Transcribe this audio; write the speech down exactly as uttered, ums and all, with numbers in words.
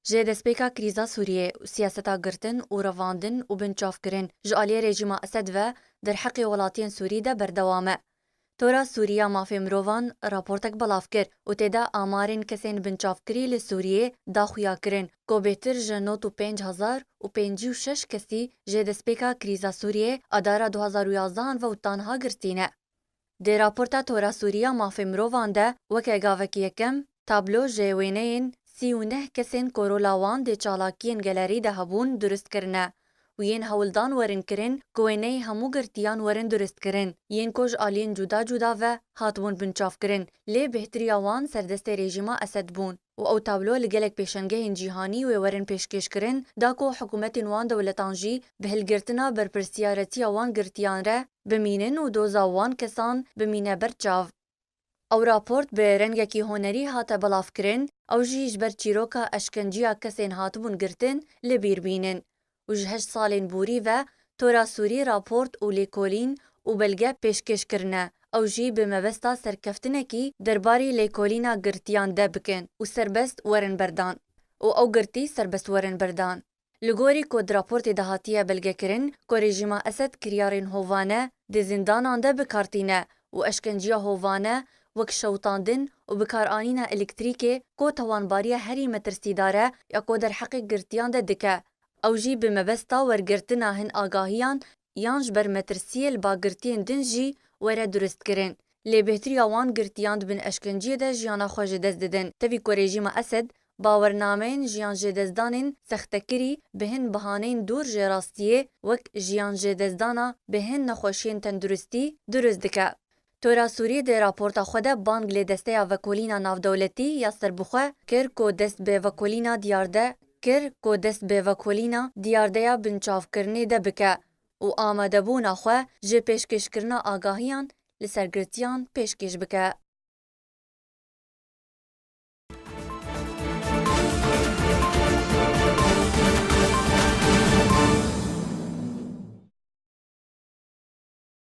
Ji destpêka krîza Sûriyê, siyaseta girtin û revandin û binçavkirin ji aliyê rejîma Esed ve derheqê welatiyên Sûrî de berdewam e. Tora Sûrî ya Mafê Mirovan raportek belav kir û tê de amarên kesên binçavkirî li Sûriyê daxuya kirin ku bêhtir ji nod û pênc hezar û pêncî û şeş kesî ji destpêka krîza Sûriyê a dara du hezar û yazdehan ve û ta niha girtî ne. Di raporta Tora Sûrî ya Mafê Mirovan de weke gavekî yekem tablo ji wêneyên sî û neh kesên ku rola wan di çalakiyên gelerî de hebûn durist kirine û yên hewldan werin kirin ku wêneyê hemû girtiyan werin durist kirin, yên ku ji aliyên cuda cuda ve hatibûn binçavkirin, lê bêhtiriya wan serdestê rejîma Esed bûn û ew tablo li gelek pêşengehên cîhanî wê werin pêşkêşkirin, da ku hikûmetên wan dewletan jî bi hilgirtina berpirsiyaretiya wan girtiyan re bimînin û doza wan kesan bimîne ber çav. Ew raport bi rengekî hunerî hate belavkirin, ew jî ji ber çîroka eşkenciya kesên hatibûn girtin li bîr bînin û ji heşt salên borî ve Tora Sûrî raport û lêkolîn û belge pêşkêş kirine. Ew jî bi mebesta serkeftinekî derbarî lêkolîna girtiyan de bikin û serbest werin berdan û ew girtî serbest werin berdan. Li gorî ku di raportê de hatiye belgekirin ku rejîma Esed kiryarên hovane di zindanan de bi kar tîne û eşkenciya hovane wek şewitandin û bikaranîna elektrîkê ku tawanbariya herî metirsîdar e ya ku derheqê girtiyan de dike, ew jî bi mebesta wergirtina hin agahiyan yan ji ber metirsiyê li ba girtiyên din jî were duristkirin. Lê bêhtiriya wan girtiyan di bin eşkenciyê de jiyana xwe ji dest didin. Tevî ku rejîma Esed bawernameyên jiyanjêdestdanên sextekirî bi hin bihaneyên dûr ji rastiyê, wek jiyanjêdestdana bi hin nexweşiyên tenduristî, durist dike. Tora Sûrî di raporta xwe de bang li Desteya Vekolîna Navdewletî ya Serbixwe kir ku dest bi vekolîna diyarde kir ku dest bi vekolîna diyardeya binçavkirinê de bike û amadebûna xwe ji pêşkêşkirina agahiyan li ser girtiyan pêşkêş bike.